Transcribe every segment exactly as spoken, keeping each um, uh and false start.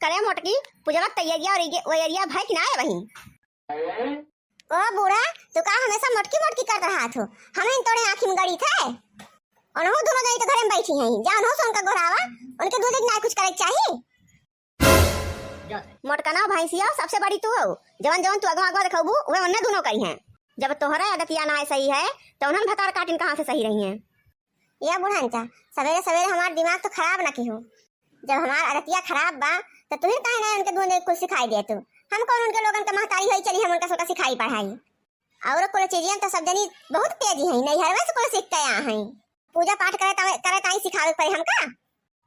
अरे मोटकी, पूजवा क तैयारिया और ये, वो एरिया भय कि ना है वहीं? ओ बूढ़ा, तू का हमेशा मोटकी मोटकी करत रहत हो? हम इन तोरे आँखी में गड़ी थे? उनहु दोनों जनी तो घरे में बैठी हैं, जा उनहु से उनका गोहरावा, उनके दूध के ना कुछ करे के चाही। मोटकना भैंसिया सबसे बड़ी तू हो, जवन जवन तू अगवा अगवा देखबू, वह उन्हें दोनों कही हैं। जब तोहरा आदतिया ना सही है, तो उन्हन भतार काटिन कहाँ से सही रही हैं? या बुढ़ांचा, सवेरे सवेरे हमार दिमाग तो खराब ना किहू। जब हमार आदतिया खराब बा, तो तुहिन काहे ना उनके दूध कुछ सिखाई दे तू? हम कौन उनके लोगन के महतारी होई चली हम उनका सबका सिखाई पढ़ाई? और कुल चीजियन तो सब जनी बहुत तेज हैं, नैहरवे से कुल सीख के आ हैं। पूजा पाठ करे तावे, करे ताई सिखावे के पड़े हमका?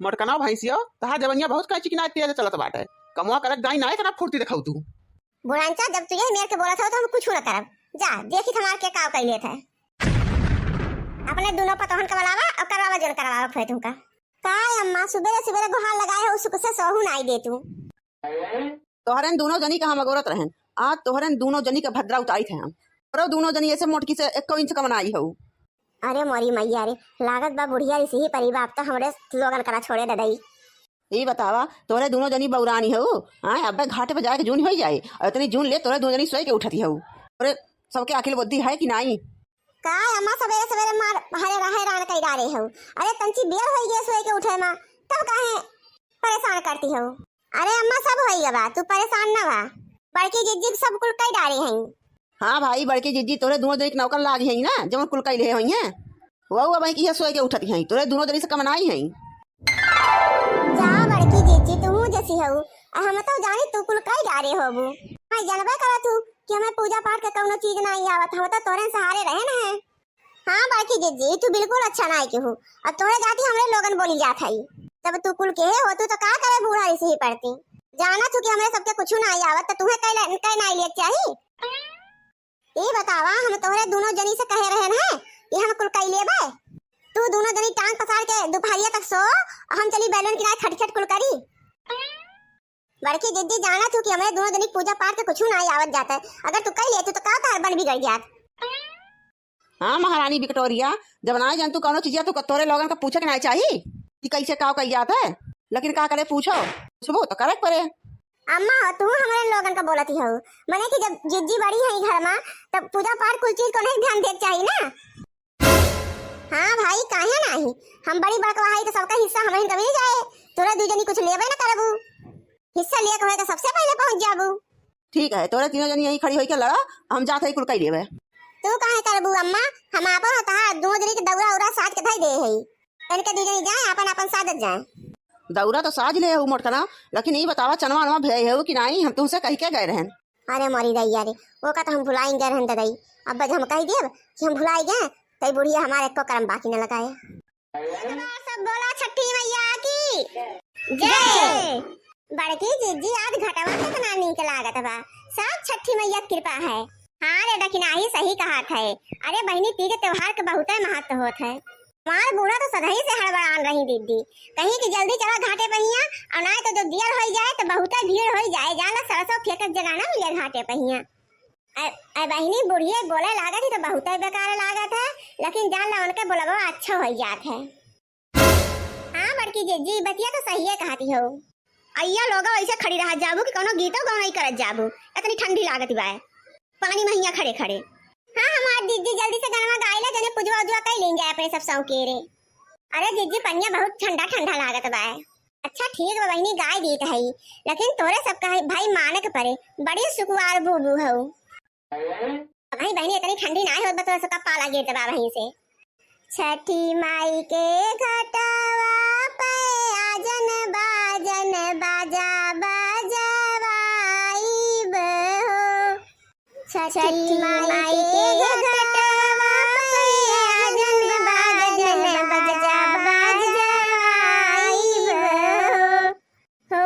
मोटकना भैंसियो, तहार जवनिया बहुत कैची की ना तेज चलत बाटे। कमवा करत दाई ना इतना फुर्ती देखाऊ तू। बुढ़ांचा, जब तू यही मेर के बोलत हो तो हम कुछ ना करब। जा, देखी हमार के काव कैले थे। अपने दोनों पतोहन के बुलावा और करवावा जोन करवावा फे तुमका। काय अम्मा, सुबेरे सुबेरे गोहार लगाए हो, सुख से सोहू नाई दे तू। तोहरन दोनों जनी का हम अगोरत रहन, आज तोहरन दोनों जनी का भद्रा उतारी थे हम। तोहरो दोनों जनी ऐसे मोटकी से एको इंच कम नाई हो। अरे मोरी मैया रे, लागत बा बुढ़िया रिसही परी बा, अब तो हमरे लोगन करा छोड़े ददई। ई बतावा, तोहरे दोनों जनी बौरानी हो, हाँ, अबे घाटे पे जाए के जून हो जाए, और इतनी जून ले तोहरे दोनों जनी सोए के उठती हो। तोहरे सबके अकिल बुद्धि है कि नाई? का अम्मा सवेरे सवेरे मार हरे रहे रान कई डारे हो? अरे तंची बेर होई गए सोए के उठे मा, तब काहे परेशान करती हो? अरे अम्मा सब होई गवा, तू परेशान ना भा। बड़की जिज्जी सब कुल कई डारे हैं। हाँ भाई, बड़की जिज्जी तोरे दोनों जनी के नौकर लागी हैं ना, जवन कुल कई ले होई हैं। वो अब की सोए के उठती हैं, तोरे दोनों जनी से कम नाई हैं। जा बड़की जिज्जी, तू जैसी हो, आ हम तो जानी तू कुल कई डारे होबू। मैं जानबे करत हूँ कि हमें पूजा पाठ के कौनो चीज नाई आवत, हम तो तोरे सहारे रहे न है। हाँ बड़की जिज्जी, तू बिल्कुल अच्छा नाई केहू। अब तोहरे जाति हमरे लोगन बोली जात हई। जब तू कुल केहे हो, तू तो का करे बूढ़ा ऐसे ही पड़ती। जाना तू कि हमरे सबके कुछ नाई आवत, तो तुहे कई ले-, कई नाई लिए चाही। ई बतावा, हम तोहरे दोनों जनी से कहे रहन है कि हम कुल कई लेबे। तू दोनों जनी टांग पसार के दोपहरिया तक सो, हम चली बैलन किनारे खटखट कुल करी। बड़की जिज्जी, जाना तू कि हमरे दोनों जनी पूजा पाठ के कुछ नाई आवत जात है। अगर तू कई लेतू तो का तोहर बन बिगड़ जात। हाँ महारानी विक्टोरिया, जब ना जान तू कौनो चीजिया तो तोरे लोगन का पूछे के ना चाही कि कैसे काव कई जात है, लेकिन का करे पूछो, पूछबू तो करे के पड़े। अम्मा हो, तू हमरे लोगन का बोलती हो, मने कि जब जिज्जी बड़ी है घर में, तब पूजा पाठ कुल चीज को नहीं ध्यान दे के चाही ना। हाँ भाई, काहे नाही, हम बड़ी बड़कवा है तो सबका हिस्सा हमरे का मिल जाए, तोरे दू जनी कुछ लेबे ना करबू, हिस्सा लेके होए तो सबसे पहले पहुँच जाबू। ठीक है, तोरे तीनों जनी यहीं खड़ी होइके लड़ा, हम जात हई कुल कई लेबे। तू काहे करबू अम्मा, हम आपन और तहार दोनों जनी के दौरा उरा साज के धई दे हई। इनके दू जनी जाए, आपन आपन साजत जाए। दौरा तो साज ले हऊ मोटकना, लेकिन ई बतावा चनवा वनवा भेजे हऊ कि नाई, हम तुमसे कह के गए रहन। अरे मोरी दैया रे, ओका तो हम भुलाई गए रहन ददई। अब बस हम कह देब कि हम भुलाई गए, तई बुढ़िया हमारे एको करम बाकी न लगाए। एक बार सब बोला छठी मैया की जय। बड़की जिज्जी, आज घटवा कितना नीक लागत बा, सब छठी मैया के कृपा है। हाँ रे डकिनाही सही कहत है। अरे बहिनी, तीज त्योहार के बहुते महत्व होत है। हमार बूढ़ा तो सदही से हड़बड़ान रही दीदी, कहीं कि जल्दी चला घाटे पहिया, और नाय तो जो दियल होई जाए तो बहुते भीड़ होई जाए, जाला सरसों फेंकत जगह ना मिले घाटे पहिया। अ, अ बहिनी, बुढ़िए बोले लागत ही तो बहुते बेकार लागत है, लेकिन जान ला उनके बोलबा अच्छा हो जात है। हाँ बड़की जिज्जी, बतिया तो सहिए कहती हो। अइया लोगो ऐसे खड़ी रह जाबू कि कोनो गीतो गौनई करत जाबू, इतनी ठंडी लागत बा पानी महिया खड़े खड़े। हाँ हमार जिज्जी, जल्दी से गनवा गाई ले, जने पुजवा उजवा कई लेन जाए अपने सब सौके रे। अरे जिज्जी, पनिया बहुत ठंडा ठंडा लागत बा। अच्छा ठीक बा बहिनी, गाय दीत है, लेकिन तोरे सबका है भाई माने के परे, बड़ी सुकुवार बूबू हऊ। भाई बहिनी, इतनी ठंडी ना होत बा, तोरा सबका पाला गिरत बा वहीं से। छठी माई के घटवा पे आजन बाजन बाजा बजवाइब हो। छठी माई के घटवा पे आजन बाजन बाजा बजवाइब हो। हो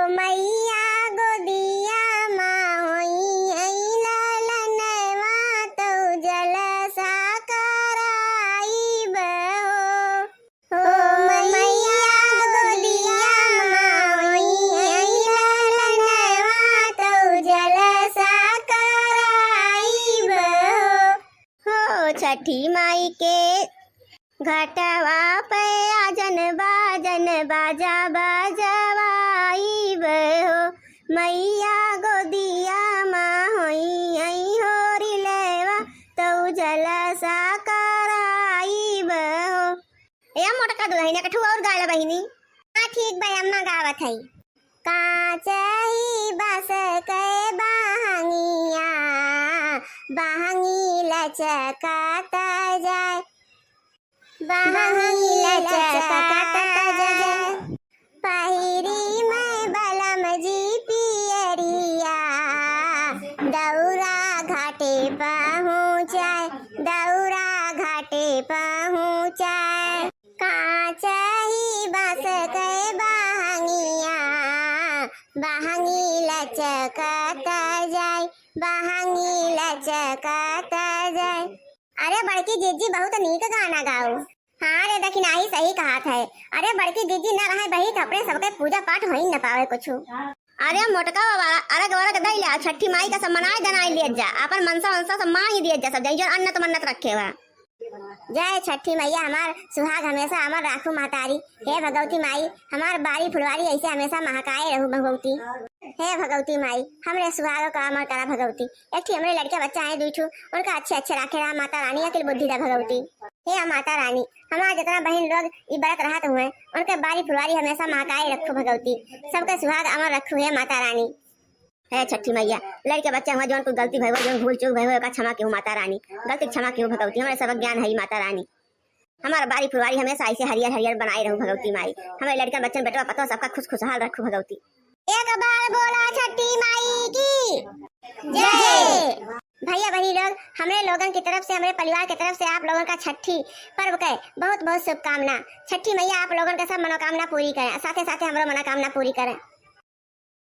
मैया गोदिया मा होई है ललनवा तो जलसा कराइब हो। हो मैया गोदिया मा होई है ललनवा तो जलसा कराइब हो। हो छठी माई के घटवा पे आजन बाजन बाजा बजवाइब हो। मैया गोदिया मा होई आई होरी लेवा, तौ जलसा कराइब हो। ए मोटका दुलहिन, एक ठो और गाला बहिनी। हाँ, ठीक बा, अम्मा गावत है। काचही बास के बहंगिया, बहंगी लचकत जाए, बहंगी लचकत जाए। पहिरी मैं बलम जी पियरिया, दौरा घाटे पहुँचाए, दौरा घाटे पहुँचाए। काचही बास के बहंगिया, बहंगी लचकत जाए, बहंगी लचकत जाए। अरे बड़की जीजी, बहुत नीक गाना गाऊ। हाँ रे दखिनाही, सही कहत है। अरे बड़की जीजी न रहे बही त अपने सबके पूजा पाठ होई न पावे कुछु। अरे मोटका बाबा, अरग वरग दई ल्या, छठी माई का सब मनाए दनाए लियत जा, आपन मनसा वनसा सब मांग दियत जा, सब जई जौन अन्नत मन्नत रखे हुआ। जय छठी मैया, हमार सुहाग हमेशा अमर राखू महतारी। हे भगवती माई, हमार बारी फुलवारी ऐसे हमेशा महकाए रहू भगवती। हे भगवती माई, हमरे सुहाग का अमर करा भगवती। एक ठी हमरे लड़का बच्चा है दुई ठू, उनका अच्छे अच्छे राखे रहा माता रानी, अकिल बुद्धि दा भगवती। हे माता रानी, हमार जितना बहिन लोग ई बरत रहत हुए, उनके बारी फुलवारी हमेशा महकाए रखू भगवती। सबके सुहाग अमर रखू हे माता रानी। हे छठी मैया, लड़के बच्चे हुआ जौन कुछ गलती भई हो, जौन भूल चूक भई हो, ओका क्षमा केहू माता रानी। गलती क्षमा केहू भगवती, हमरे सबक ज्ञान है माता रानी। हमार बारी फुलवारी हमेशा ऐसे हरियर हरियर बनाए रहू भगवती माई। हमरे लड़कन बच्चन बेटवा पतोह सबका खुश खुशहाल रखू भगवती। एक बार बोला छठी माई की जय। भैया बहिनी लोग, हमरे लोगन की तरफ से, हमरे परिवार की तरफ से आप लोगन का छठी पर्व के बहुत बहुत शुभकामना। छठी मैया आप लोगन का सब मनोकामना पूरी करें, साथे साथे हमरो मनोकामना पूरी करें।